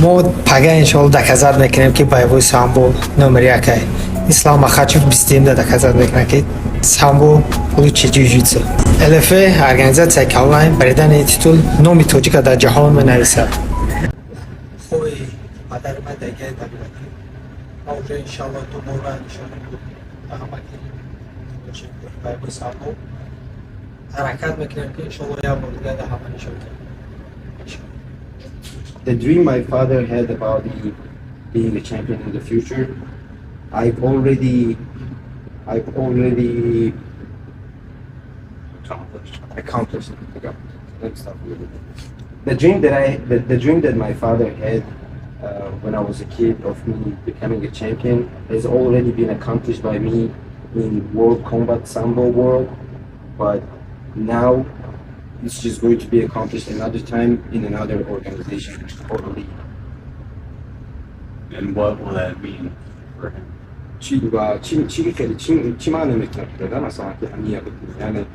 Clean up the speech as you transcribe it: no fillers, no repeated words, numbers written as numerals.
Мо пага, иншоалло, доказать мекунем, ки боевой самбо номер якай. Ислам Махачев бистимда доказать мекунад, ки самбо лучше джиу-джитсу. ЛФА организация калонай, бардани титул номи тоҷика дар ҷаҳон менависад. Хои падари ман дагай давлатӣ. Ма уже, иншалло, дубора нишон ҳама, ки боевой самбо ҳаракат мекунем, ки, иншалло, як бор дига дар ҳама нишон диҳем. The dream my father had about me being a champion in the future, I've already Accomplished. Accomplished. Okay, let me stop a little bit. The dream that my father had when I was a kid of me becoming a champion has already been accomplished by me in World Combat Sambo world, but now it's just going to be accomplished another time in another organization or league. And what will that mean for him? چی و چی چی خیلی چی چی معنی میکنه مثلا که همیه بکنی یعنی